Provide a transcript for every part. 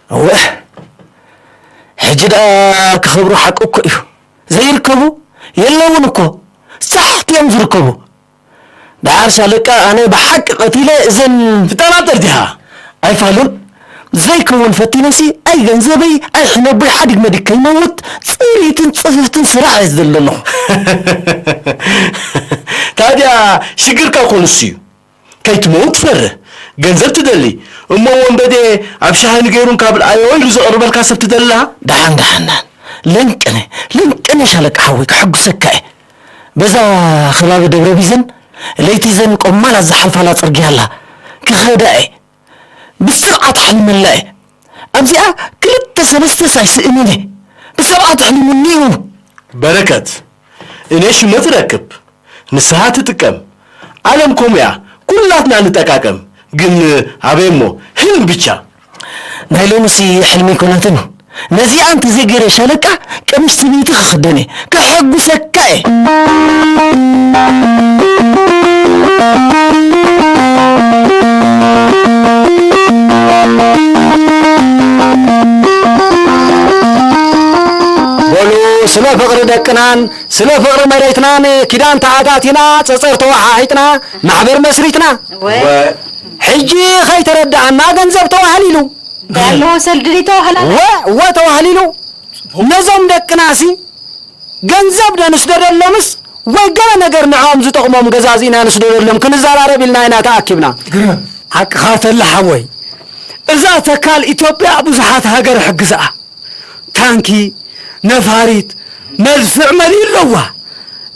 እወ፣ ሕጂ ደኣ ክኸብሩ ሓቂ እኮ እዩ። ዘይርከቡ የለውን እኮ፣ ሳሕቲ እዮም ዝርከቡ። ደሓር ሻለቃ ኣነ ብሓቂ ቀቲለ እዘን ፍጠናጠር ዲኻ? ኣይፋሉን። ዘይከውን ፈቲነሲ ኣይ ገንዘበይ ኣይ ሕነቦይ ሓዲግ መዲግ ከይመውት ጽሪትን ጽፍፍትን ስራሕ እየ ዝደሊ ኣለኹ። ታዲያ ሽግርካ እኮ ንሱ እዩ። ከይትመውት ትፈርህ፣ ገንዘብ ትደሊ። እሞ ወንበዴ ኣብ ሻሂ ንገይሩን ካብ ልኣዮ ኢሉ ዘቕርበልካ ሰብ ትደሊ ኣለኻ? ደሓን ደሓን ደሓን። ለንቅነ ለንቅነ ሻለቃ ሓወይ፣ ከሐጉሰካ እየ። በዛ ከባቢ ደብረ ቢዘን ለይቲ ዘን ቆማላት ዝሓልፋላ ጽርግያ ኣላ። ክኸዳ እየ። ብስርዓት ሓልመላ እየ። ኣብዚኣ ክልተ ሰለስተስ ኣይስእንን እየ። ብስርዓት ኣሕሊሙኒ እዩ። በረከት፣ እኔ ሹመት ረክብ፣ ንስኻ ትጥቀም። ዓለም ከምኡ እያ፣ ኩላትና ንጠቃቀም። ግን ኣበይ እሞ፣ ህልም ብቻ። ናይ ሎምሲ ሕልሚ ኣይኮነትን። ነዚኣ እንተዘይገይረ ሻለቃ፣ ቀምሽ ትምኒቲ ክኽደን እየ። ከሐጉሰካ እየ። በሉ፣ ስለ ፍቕሪ ደቅናን ስለ ፍቕሪ መሬትናን ኪዳን ተኣታቲና፣ ጸጸር ተወሓሒጥና፣ ማሕበር መስሪትና። ወ- ሕጂ ኸይተረድኣና ገንዘብ ተዋህሊሉ። እንታይ ኣለዎ ሰልዲ ተዋህላላ? ወ-፣ ወ ተዋህሊሉ። ነዞም ደቅናሲ ገንዘብ ዶ ንስደደሎምስ ወይ ገለ ነገር ንዕኦም ዝጠቕሞም ገዛዚእና ንስደደሎም ክንዘራረብ ኢልና ኢና ተኣኪብና። ግርም። ሓቅኻ ተለ ሓወይ። እዛ ተካል ኢትዮጵያ ብዙሓት ሃገር ሕግዝኣ። ታንኪ፣ ነፋሪት፣ መድፍዕ መሊኡ ኣለዋ።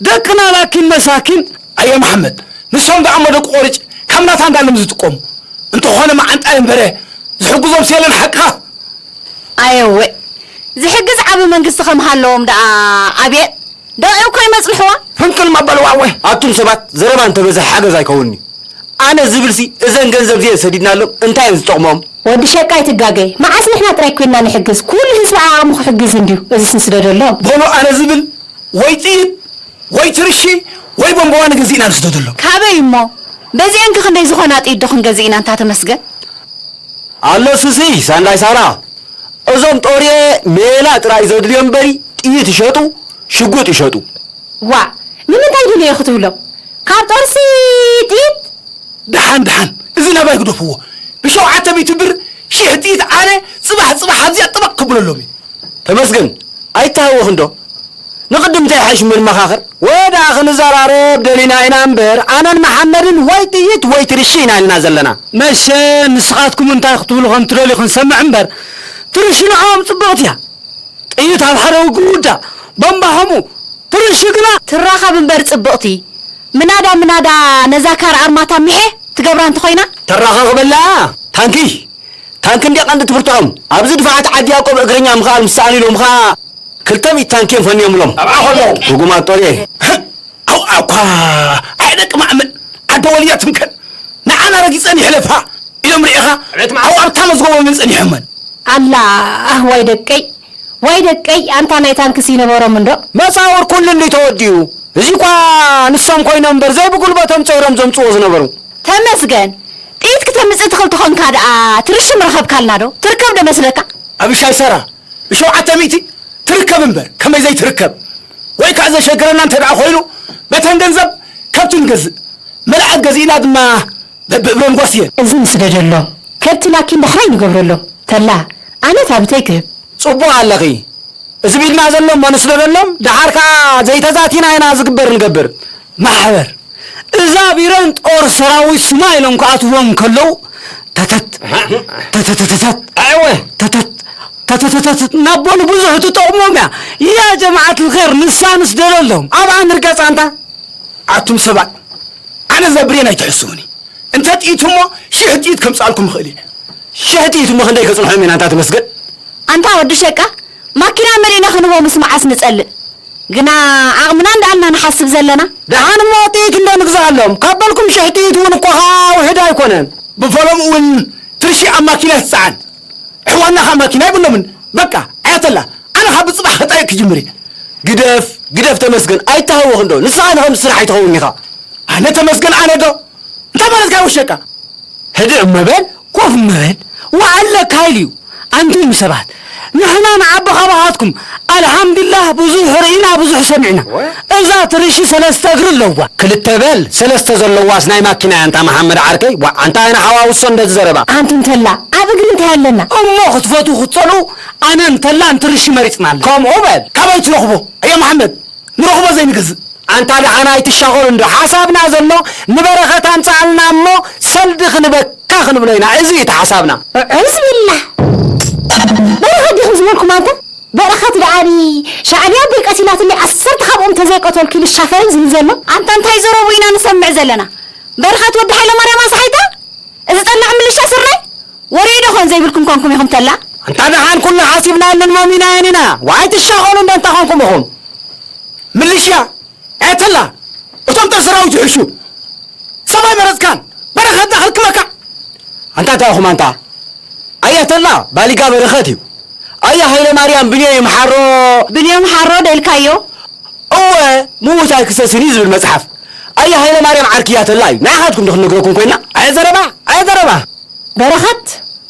ደቅና ላኪን መሳኪን። ኣየ መሓመድ፣ ንሶም ደኣ እሞ ደቂ ቆርጭ ካብ ናታ እንዳሎም ዝጥቀሙ። እንተኾነ መዓንጣ እምበረ ዝሕግዞም ሴለን ሓቅኻ። ኣየወ፣ ዝሕግዝ ዓቢ መንግስቲ ከም ሃለዎም ደኣ ኣብየ ደቂው እኮ ይመጽልሕዋ። ፍንቅል መበልዋ። ኣወ፣ ኣቱም ሰባት ዘረባ እንተበዝሕ ሓገዝ ኣይከውን'ዩ። ኣነ ዝብልሲ እዘን ገንዘብ እዚኤን ሰዲድናሎም እንታይ እየን ዝጠቕሞም? ወዲ ሸቃ ኣይትጋገ። መዓስ ንሕና ጥራይ ኮይንና ንሕግዝ? ኩሉ ህዝቢ ዓቕሙ ክሕግዝ እንድዩ። እዚስ ንስደደሎም። በሉ ኣነ ዝብል ወይ ጥይት ወይ ትርሺ ወይ ቦምባዋ ንገዚእና ንስደደሎም። ካበይ እሞ? በዚኤን ከ ክንደይ ዝኾና ጥይት ዶ ክንገዝእ ኢና እንታ ተመስገን? ኣሎ ሱሲ ሳንዳይ ሳራ። እዞም ጦርየ ሜላ ጥራይ ዘድልዮም እምበሪ ጥይት ይሸጡ፣ ሽጉጥ ይሸጡ። ዋእ፣ ንምንታይ ድልዮ ክትብሎም? ካብ ጦርሲ ጥይት? ደሓን ደሓን፣ እዚ ናባይ ግደፍዎ። ብሸውዓተ ሚእቲ ብር ሽሕ ጥይት ኣነ ጽባሕ ጽባሕ ኣብዚኣ ጥበቕ ክብለሎም እየ። ተመስገን፣ ኣይተሃወኽን ዶ? ንቕድም እንታይ ይሓይሽ ምንመኻኸር? ወዳ ክንዘራረብ ደሊና ኢና እምበር፣ ኣነን መሓመድን ወይ ጥይት ወይ ትርሺ ኢና ኢልና ዘለና። መሸ ንስኻትኩም እንታይ ክትብሉ ከም ትደልዩ ክንሰምዕ እምበር፣ ትርሺ ንዕኦም ጽብቕቲ እያ። ጥይት ኣብ ሓደ ውግእ ይውዳእ፣ ቦምባ ከምኡ፣ ትርሺ ግና። ትራኸብ እምበር ጽብቕቲ። ምናዳ ምናዳ ነዛ ካር ኣርማታ ሚሐ ትገብራ እንተኾይና? ተራኻኽበላ ታንኪ። ታንኪ እንድያ ቀንዲ ትብርትዖም። ኣብዚ ድፋዓት ዓዲ ያዕቆብ እግረኛ ምኽኣል ምስ ሰኣኑ ኢሎም ኸኣ ክልተ ሚእቲ ታንኪ እዮም ፈንዮምሎም። ኣብኣ ከለዉ። ርጉማት ጦርየ። ኣው ኣኳ ኣይ ደቂ ማእምን ዓዲ ወልያ ትምከን። ንዓና ረጊጸን ይሕለፋ ኢሎም ርኢኻ? ኣቤት መዓት። ኣው ኣብታ መዝገቦም እዮም ጸኒሖመን። ኣላ፣ ዋይ ደቀይ፣ ዋይ ደቀይ፣ ኣንታ ናይ ታንክስ ይነበሮም እንዶ? መጻወር ኩሉ እንዲ ተወዲኡ። እዚ እኳ ንሶም ኮይኖም እምበር ዘይብጉልበቶም ጸይሮም ዘምጽዎ ዝነበሩ። ተመስገን፣ ጥይት ክተምጽእ ትኽእል ተኾንካ ደኣ ትርሺ ምረኸብካልና ዶ? ትርከብ ዶ መስለካ? ኣብሻይ ሰራ፣ ብሸውዓተ ሚእቲ ትርከብ እምበር፣ ከመይ ዘይትርከብ? ወይ ከኣ ዘሸግረና እንተ ደኣ ኮይኑ፣ በተን ገንዘብ ከብቲ ንገዝእ። መልኣት ገዚእና ድማ በብእብረን ጓስየን። እዚ ንስደደሎም። ከብቲ ላኪን ዳሕራይ ንገብረሎም። ተላ፣ ኣነ ታብተይ ክህብ። ጽቡቕ ኣለኺ። እዚ ቢልና ዘሎ እሞ ንስደደሎም፣ ደሓር ከኣ ዘይተዛቲና ኢና ዝግበር ንገብር። ማሕበር፣ እዛ ቢረን ጦር ሰራዊት ስማ ኢሎም ክኣትዎም ከለዉ፣ ተተት፣ ተተተተተት፣ ኣዕወ። ተተት፣ ተተተተተት፣ ናቦ ንብዙሕ ትጠቕሞም እያ። ያ ጀማዓት ልኸር፣ ንሳ ንስደደሎም። ኣብኣ ንርገጽ ኣንታ። ኣቱም ሰባት፣ ኣነ እዛ ብሬን ኣይትሕስውኒ። እንተ ጥይት እሞ ሽሕ ጥይት ከምጽኣልኩም እኽእል እየ። ሽሕ ጥይት እሞ ክንደይ ከጽንሖም ኢና እንታ ተመስገን? ኣንታ ወዲ ሸቃ፣ ማኪና መሊእና ክንህቦምስ መዓስ ንጸልእ? ግና ዓቕምና እንዳኣልና ንሓስብ ዘለና። ደሓን እሞ ጥይት እንዶ ንግዝኣሎም። ካብ በልኩም ሽሕ ጥይት እውን እኮ ኸኣ ውሑድ ኣይኮነን። ብፈሎም እውን ትርሺ ኣብ ማኪና ትጸዓን። ኣሕዋትና ኸኣ ማኪና የብሎምን። በቃ፣ ኣያተላ፣ ኣነ ኸኣ ብጽባሕ ኸጣይቕ ክጅምር እየ። ግደፍ፣ ግደፍ ተመስገን፣ ኣይተሃወኽን ዶ? ንስኻ ንኸም ስራሕ ኣይትኸውን ኢኻ። ኣነ ተመስገን ኣነ ዶ? እንታይ ማለትካ ወሸቃ? ህድእ እመበል፣ ኮፍ እመበል። ዋ ኣለካ ኢሉ እዩ። ኣንቱም ሰባት፣ ንሕና ንዓቢ ካባኻትኩም ኣልሓምዱላህ ብዙሕ ርኢና ብዙሕ ሰሚዕና። እዛ ትርሺ ሰለስተ እግሪ ኣለዋ። ክልተ በል ሰለስተ ዘለዋስ ናይ ማኪና እያ። ኣንታ መሓመድ ዓርከይ፣ ዋ፣ ኣንታ ኣይና ሓዋውሶ እንደዚ ዘረባ። ኣንቱም ተላ ኣብ እግሪ እንታይ ኣለና? እሞ ክትፈትዉ ክትጸልኡ ኣነ እንተላ ንትርሺ መሪጽና ኣሎ። ከምኡ በል። ካበይ ትረኽቦ? ኣየ መሓመድ፣ ንረኽቦ ዘይንገዝእ። ኣንታ ደሓን ኣይትሻቐሉ እንዶ። ሓሳብና ዘሎ ንበረኸት ኣምጽኣልና እሞ ሰልዲ ክንበካ ክንብሎ ኢና። እዚ እዩ እቲ ሓሳብና። ዑዝ ቢላህ። በረኸት ዲኹም ዝበልኩም ኣንታ? በረኸት ደኣ ሻዕብያ ኣቦይ ቀቲላትኒ ዓሰርተ ካብኦም ተዘይቀተልኩ ኢሉ ሻፈረኝ ዝብል ዘሎ? ኣንታ እንታይ ዘረቡ ኢና ንሰምዕ ዘለና? በረኸት ወዲ ሃይለማርያም ኣስሓይታ? እዚ ጠላዕ ምልሻ ስርናይ? ወሬ ዶ ኾን ዘይብልኩም ኮንኩም ኢኹም ተላ? ኣንታ ደሓን ኩሉ ሓሲብናለን መሚናየን ኢና። ዋይ ትሻቐሉ እንዶ እንታይ ኾንኩም ኢኹም? ምልሽያ፣ ኤተላ፣ እቶም ጦር ሰራዊት ይሕሹ። ሰብኣይ መረጽካን፣ በረኸትና ክልክመካ። ኣንታ እንታይ ኢኹም ኣንታ? ኣያ ተላ፣ ባሊጋ በረኸት እዩ። ኣያ ሃይለ ማርያም ብንዮ ይምሓሮ። ብንዮ ይምሓሮ ዶ ኢልካዮ? እወ፣ ምዉት ኣይክሰስን እዩ ዝብል መጽሓፍ። ኣያ ሃይለ ማርያም ዓርኪ እያ ተላ እዩ። ንዓኻትኩም ዶ ክንነግረኩም ኮይና? ኣየ ዘረባ፣ ኣየ ዘረባ። በረኸት፣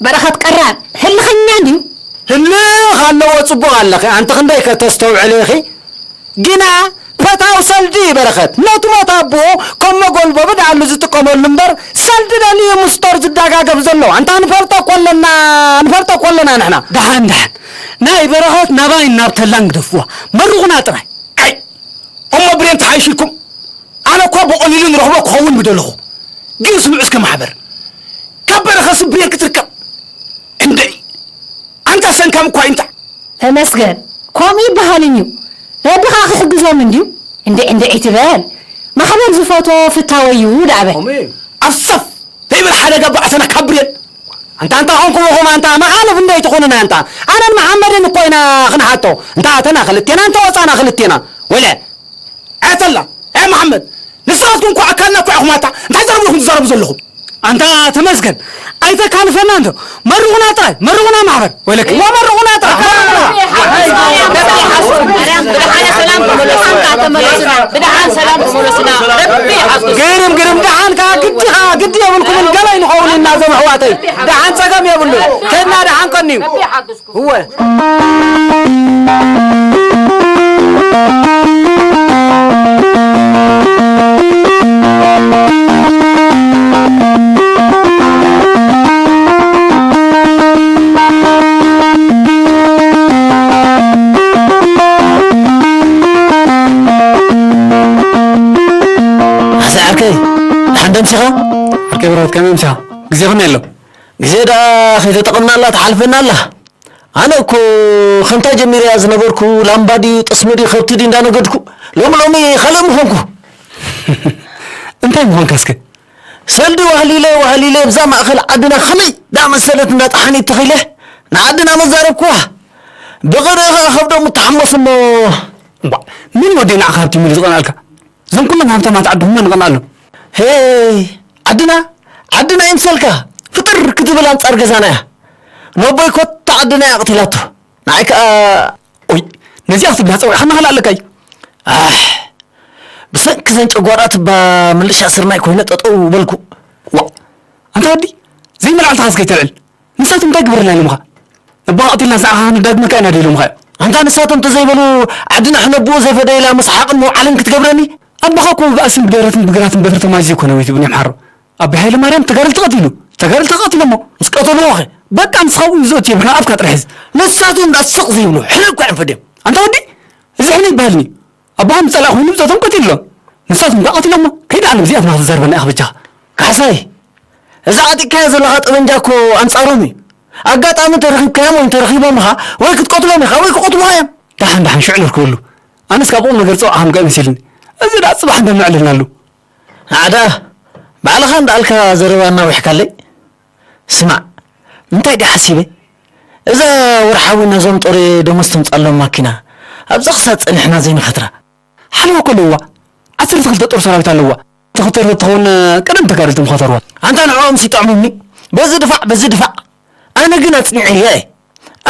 በረኸት ቀራን፣ ህልኸኛ እንድዩ። ህልኽ ኣለዎ፣ ጽቡቕ ኣለኺ። ኣንቲ ክንደይ ከተስተውዕሊ ኢኺ? ግና ፈታው ሰልዲ በረኸት ነቲ ሞት ኣቦኡ ከም መጎልበቢ ደኣሉ ዝጥቀመሉ እምበር፣ ሰልዲ ደልዩ ምስ ጦር ዝደጋገፍ ዘሎ። ኣንታ ንፈልጦ እኮ ኣለና፣ ንፈልጦ እኮ ኣለና ንሕና። ደሓን፣ ደሓን። ናይ በረኸት ናባይ ናብ ተላን ግደፍዋ። መርቑና ጥራይ። ኣይ፣ እሞ ብሬን ተሓይሽልኩም። ኣነ እኳ ብቐሊሉ ንረኽቦ ክኸውን ምደለኹ። ግን ስምዑ እስከ ማሕበር። ካብ በረኸት ብሬን ክትርከብ። እንደይ። ኣንታ ሰንካም እኳ ይምጣ። ተመስገን። ከምኡ ይበሃል እዩ። ረቢ ኸኣ ክሕግዞም እንድዩ። እንደ-፣ እንደ ኢትበል። ማሕበር ዝፈትዎ ፍታወ እዩ ደኣ በል። ኣሜን። ኣሰፍ! ተይብል ሓደ ገባዕ ሰነ ካብ ብሬን። ኣንታ፣ ኣንታ ኾንኩም ኢኹም፣ ኣንታ መኻልፍ እንደ ኣይትኾኑና፣ ኣንታ። ኣነን መሓመድን እኮ ኢና ክንሓቶ። እንታ ኣተና ክልቴና፣ እንተ ወጻና ክልቴና። ወለ። ኣተላ፣ ኣይ መሓመድ፣ ንስኻትኩም እኮ ኣካልና እኮ ኢኹም፣ ኣንታ። እንታይ ዘረባ ኢኹም ትዛረቡ ዘለኹም? ኣንታ ተመስገን፣ ኣይተካልፈና እንዶ። መርቑና ጥራይ፣ መርቑና ማሕበር። ወለክ፣ ወመርቑና ጥራይ። ብድሓነ ሰላም ተመለስና፣ ተመለስና። ብድሓን ሰላም ተመለስና። ረቢ ይሓግዝ። ግርም፣ ግርም፣ ደሓን ከኣ ግዲ ከኣ ግዲ የብልኩምን፣ ገለ ይንኸውን ኢና እዞም ኣሕዋተይ። ደሓን ጸገም የብሉ። ከድና ደሓን ቀንዩ። እወ። ኣሰይ ዓርከይ፣ ደሓን ዶ ኣምሲኻ? ዓርከይ ብረት፣ ከመይ ኣምሲኻ? ግዜ ከመይ ኣሎ? ግዜ ደኣ ከይተጠቐምናላ ትሓልፈና ኣላ። ኣነ እኮ ከምታ ጀሚረያ ዝነበርኩ ላምባ ድዩ፣ ጥስሚ ድዩ፣ ከብቲ ድዩ እንዳነገድኩ፣ ሎሚ ሎሚ ካልእ ምኾንኩ። እንታይ ምኾንካ እስከ? ሰልዲ ዋህሊለ ዋህሊለ ብዛ ማእኸል ዓድና ከመይ ደኣ መሰለት እንዳ ጠሓኒት ተኺለ ንዓድና መዛረብኩዋ። ብቕርእ ኸዓ ከብዶም እተሓመሱ እሞ። እምቧ፣ መን ወዲ ንዓኻ ሃብቲ ሚሉ ዝቐንኣልካ? እዞም ኩሎም ሃብታማት ዓዲ ህመን ይቐንኣሎም። ሄይ፣ ዓድና፣ ዓድና ይምሰልካ። ፍጥር ክትብል ኣንጻር ገዛና እያ። ነቦይ ኮታ ዓድና እያ ቀቲላቶ። ንዓይ ከኣ፣ ኦይ፣ ነዚኣ ክትብላ ጸዊዕኻና ካልእ ኣለካ እዩ። ኣሕ፣ ብሰንኪ ዘን ጨጓራት እባ ምልሻ ስርናይ ኮይነ ጠጠው በልኩ። ዋእ፣ ኣንታ ወዲ፣ ዘይመልዓልትኻ እስከ ኣይተልዕል። ንሳቶም እንታይ ግበረልና ኢሎምኻ? ነቦኻ ቀቲልና ንስኻ ክንዳግመካ ኢና ዶ ኢሎምኻ? ኣንታ ንሳቶም ተዘይበሉ ዓድና ክነብኡ ዘይፈደይላ ምስሓቕን ምውዓልን ክትገብረኒ? ኣቦኻ እኮ ብባእስን ብደረትን ብግራትን በትሪ ተማዚዙ እኮ ነዊቱ ብንያም ሓሮ። ኣቢ ሃይለ ማርያም ተጋደልቲ ቀቲሉ። ተጋደልቲ ቀቲሎሞ። ምስ ቀተልዎ ኸ? በቃ ንስኻ እውን ይዞት የብርሃ ኣፍካ ጥራሕ ሕዝ። ንሳቶም ደኣ ስቕ ዘይብሉ ሕነ እኮ እዮም ፈድዮም። ኣንታ ወዲ፣ እዚ ሕነ ይበሃልኒ። ኣቦኻ ምጸላእ ኮይኑ ብጾቶም ቀቲልሎም። ንሳቶም ደኣ ቀቲሎሞ። ከይዳ ኣነ ብዚኣትና ክትዛርበና ኢኻ በጃኻ። ካሕሳይ፣ እዚ ዓጢቕካዮ ዘለኻ ጠበንጃ እኮ ኣንጻሮም እዩ። ኣጋጣሚ ተረኺብካዮም ወይ ተረኺቦምኻ ወይ ክትቀትሎም ኢኻ ወይ ክቐትሉኻ እዮም። ደሓን፣ ደሓን፣ ሽዑ ነርክበሉ። ኣነስ ካብ ቁም ነገር ጸውዓኻ ምገ መሲልኒ። እዚ ደኣ ጽባሕ እንደምዕልልናሉ። ኣዕዳ፣ ባዕልኻ እንዳኣልካ ዘረባ እናዊሕካለይ። ስማዕ፣ እንታይ ድየ ሓሲበ? እዛ ወርሓዊ ነዞም ጦር ደሞዝ ተምጻሎም ማኪና፣ ኣብዛ ክሳብ ጸኒሕና ዘይንኸትራ። ሓለዋ እኮ ኣለዋ። ዓሰርተ ክልተ ጦር ሰራዊት ኣለዋ። ተኸተርት ትኸውን ቀደም ተጋደልቲ ምኸተርዋ። ኣንታ ንዕኦም ሲጠዕሙኒ። በዚ ድፋዕ፣ በዚ ድፋዕ። ኣነ ግን ኣጽኒዐያ እየ።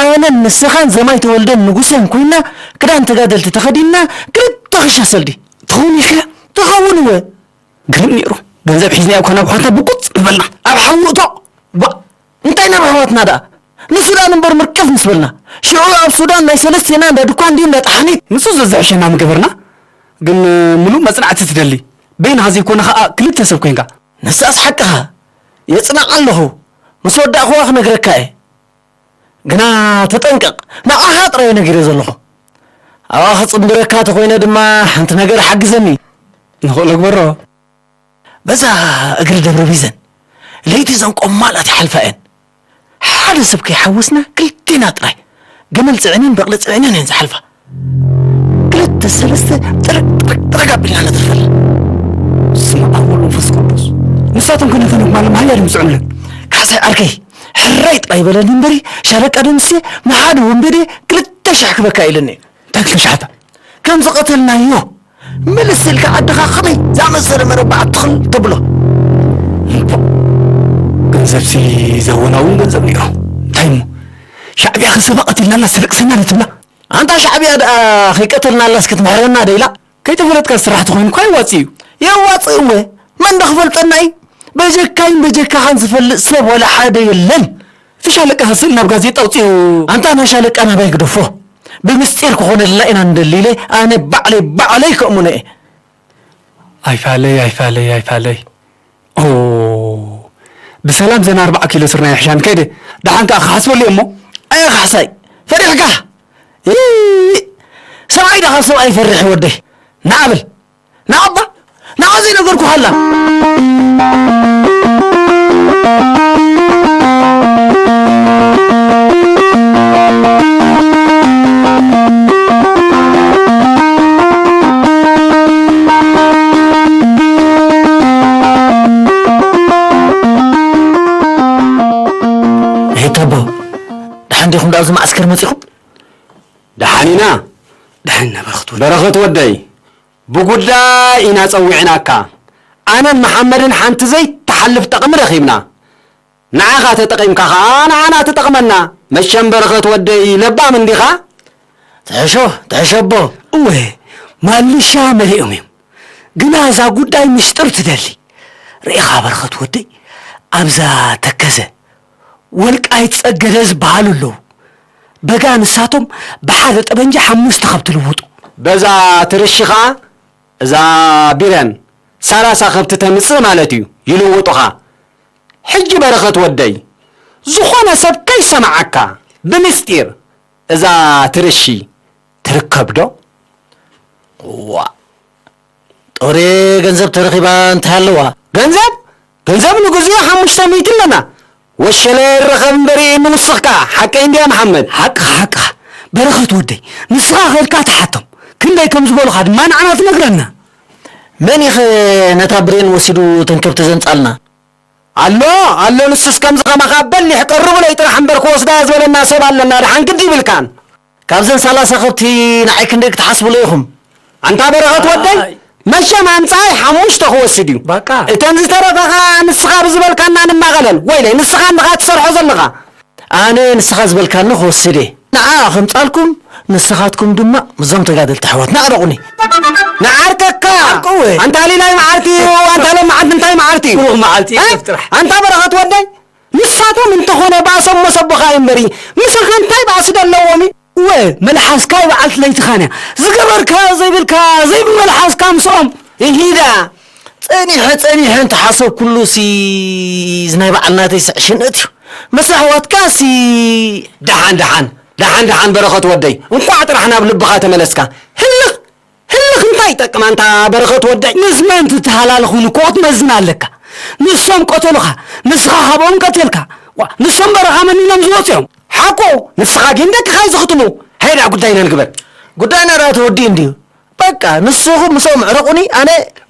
ኣነን ንስኻን ዘማይ ተወልደን ንጉሰን ኮይና፣ ክዳን ተጋደልቲ ተኸዲንና፣ ክልተ ክሻ ሰልዲ። ትኸውን ኢልካ? ትኸውን እወ። ግርም ነይሩ። ገንዘብ ሒዝና እኮ ናብ ኳንታ ብቁጽ ምበልና። ኣብ ሓዊ እቶ። ባ-፣ እንታይ ናብ ኣሕዋትና ደኣ? ንሱዳን እምበር ምርቅፍ ምስ በልና፣ ሽዑ ኣብ ሱዳን ናይ ሰለስቴና እንዳ ድኳን ድዩ እንዳ ጠሓኒት? ንሱ ዘዝሕሸና ምገበርና፣ ግን ምሉእ መጽናዕቲ ትደሊ። በይንኻ ዘይኮነ ኸኣ ክልተ ሰብ ኮይንካ። ንሳስ ሓቅኻ፣ የጽንዓ ኣለኹ። ምስ ወዳእኽዋ ክነግረካ እየ። ግና ተጠንቀቕ፣ ንዓኻ ጥራይ ነጊረ ዘለኹ። ኣብኣ ክጽንብረካ ተኾይነ ድማ ሓንቲ ነገር ሓግዘኒ። ንኽእሎ ግበሮ። በዛ እግሪ ደብረ ቢዘን ለይቲ እዘን ቆማላት ይሓልፋ እየን። ሓደ ሰብ ከይሓወስና ክልቴና ጥራይ ገመል ጽዒነን በቕሊ ጽዒነን እየን ዝሓልፋ። ክልተ ሰለስተ ጥርቅ ጥርቅ ጥርቅ ኣቢልና ነትርፈለን። ስም ኣብ ወልድ መንፈስ ቅዱስ። ንሳቶም ከ ነተን ኣጓል መሃያ ድዮም ዝጽዕኑለን? ካሕሳይ ዓርከይ፣ ሕራይ ጥራይ በለኒ እምበሪ፣ ሻለቃ ደምሴ ንሓደ ወንበዴ ክልተ ሽሕ ክበካ ኢለኒ። እንታይ ክልተ ሽሓታ? ከም ዝቐተልናዮ ምልስ ኢልካ ዓድኻ ከመይ ዝኣመሰለ መረባዕ ትኽል ተብሎ። እምቦ፣ ገንዘብሲ ዘወናውን ገንዘብ ነይሩ። እንታይ እሞ፣ ሻዕብያ ከ ሰባ ቀቲልናላ ሰለቅሰና ነትብላ? ኣንታ ሻዕብያ ደኣ ከይቀተልናላስ ክትምሕረና ደይላ? ከይተፈለጥካ ዝስራሕ ተኾይኑ እኳ የዋጽእ እዩ። የዋጽእ እወ፣ መን ዶ ክፈልጠና እዩ? በጀካይን በጀካኻን ዝፈልጥ ሰብ ዋላ ሓደ የለን። እቲ ሻለቃ ስእሊ ናብ ጋዜጣ ኣውጺኡ። ኣንታ ናይ ሻለቃ ናባይ ግደፎ። ብምስጢር ክኾነልና ኢና ንደሊ ኢለ ኣነ ባዕለይ ባዕለይ ከእምኖ እየ። ኣይፋለይ፣ ኣይፋለይ፣ ኣይፋለይ። ኦ፣ ብሰላም ዘን ኣርባዓ ኪሎ ስርናይ ይሕሻን ከይደ። ደሓን ከኣ ክሓስበሉ እየ እሞ። ኣየ ካሕሳይ፣ ፈሪሕካ? ይ-፣ ሰብኣይ ደኣ ካብ ሰብኣይ ይፈርሕ ወደይ። ንዓ በል። ንዓባ፣ ንዓ ዘይነገርኩኻ ኣላ። ሄታቦ፣ ደሓን ዲኹም ደኣ ኣብዚ መዓስከር መጺኹም? ደሓን ኢና። ደሓን ኢና በረኸት ወደይ። በረኸት ወደይ፣ ብጉዳይ ኢና ጸዊዕናካ። ኣነን መሓመድን ሓንቲ ዘይትሓልፍ ጠቕሚ ረኺብና። ንዓኻ ተጠቒምካ ኸኣ ንዓና ትጠቕመና። መሸም በረኸት ወደይ ለባም እንዲኻ? ትሕሾ፣ ትሕሾ ኣቦ። እወ፣ ማልሻ መሊኦም እዮም። ግና እዛ ጉዳይ ምሽጥር ትደሊ። ርኢኻ በረኸት ወደይ፣ ኣብዛ ተከዘ ወልቃይት ጸገደ ዝበሃሉ ኣለዉ። በጋ ንሳቶም ብሓደ ጠበንጃ ሓሙሽተ ከብቲ ልውጡ። በዛ ትርሺ ኸኣ እዛ ቢረን ሰላሳ ከብቲ ተምጽእ ማለት እዩ፣ ይልውጡኻ። ሕጂ በረኸት ወደይ፣ ዝኾነ ሰብ ከይሰምዓካ ብምስጢር እዛ ትርሺ ትርከብ ዶ? ዋእ! ጦሬ ገንዘብ ተረኺባ እንታይ ኣለዋ? ገንዘብ? ገንዘብ ንግዚኡ ሓሙሽተ ሚእቲ ኣለና። ወሸለ ይረኸብ እምበሪ ንውስኽካ። ሓቀይ እንድያ መሓመድ? ሓቅኻ፣ ሓቅኻ። በረኸት ወደይ፣ ንስኻ ኸድካ ትሓቶም። ክንደይ ከም ዝበሉኻ ድማ ንዓና ትነግረና። መን ኢኸ ነታ ብሬን ወሲዱ እተን ከብቲ ዘንጻልና? ኣሎ፣ ኣሎ፣ ንሱስ ከምዚ ከማኻ በሊሕ ቀርቡለይ ጥራሕ እምበር ክወስዳ እየ ዝበለና ሰብ ኣለና፣ ደሓን ግዲ ይብልካን። ካብዘን ሰላሳ ከብቲ ንዓይ ክንደይ ክትሓስብሉ ኢኹም? ኣንታ በረኸት ወደይ፣ ኣይ። መሸም ኣምጻኣይ ሓሙሽተ ክወስድ እዩ። በቃ። እተን ዝተረፋ ኸኣ ንስኻ ብዝበልካና ንማቐለን። ወይለይ፣ ንስኻ እንድኻ ትሰርሖ ዘለኻ። ኣነ ንስኻ ዝበልካኒ ክወስድ እየ። ንዓ ከምጻልኩም፣ ንስኻትኩም ድማ ምስዞም ተጋደልቲ ኣሕዋትና ኣዕረቑኒ። ንዓርከካ! ዓርቅወ! ኣንታ ሊላይ መዓልቲ እዩ፣ ኣንታ ሎም መዓልቲ እንታይ መዓልቲ እዩ? ብሩኽ መዓልቲ እዩ እ? ጥራሕ። ኣንታ በረኸት ወደይ፣ ንሳቶም እንተኾነ ባእሶም መሰቦኻ እዩ እምበሪ፣ ምሳኻ እንታይ ባእሲ ዶ ኣለዎም? እወ፣ መልሓስካ ይበዓልቲ ለይትኻን እያ። ዝገበርካ ዘይብልካ፣ ዘይብመልሓስካ ምስኦም። ይሂዳ። ጸኒሐ፣ ጸኒሐ እንተሓሰብኩሉ ሲ፣ እዚ ናይ በዓል ናተይ ስዕ ሽንእት እዩ። ምስ ኣሕዋትካ ሲ። ደሓን፣ ደሓን፣ ደሓን፣ ደሓን በረኸት ወደይ። እንቋዕ ጥራሕ ናብ ልብኻ ተመለስካ። ህልኽ፣ ህልኽ እንታይ ይጠቅም ኣንታ በረኸት ወደይ? ምስ መን ትተሃላልኹን እኮ ክትመዝን ኣለካ። ንሶም ቀተሉኻ፣ ንስኻ ካብኦም ቀቲልካ። ዋ፣ ንሶም በረኻ መኒኖም ዝወጹ እዮም። ሓቁ፣ ንስኻ ግን ደቅኻ እዩ ዝኽትሙ። ሃይዳ ጉዳይና ንግበር። ጉዳይና ደኣ ተወዲኡ እንድዩ። በቃ፣ ንስኹም ምስኦም ዕረቑኒ፣ ኣነ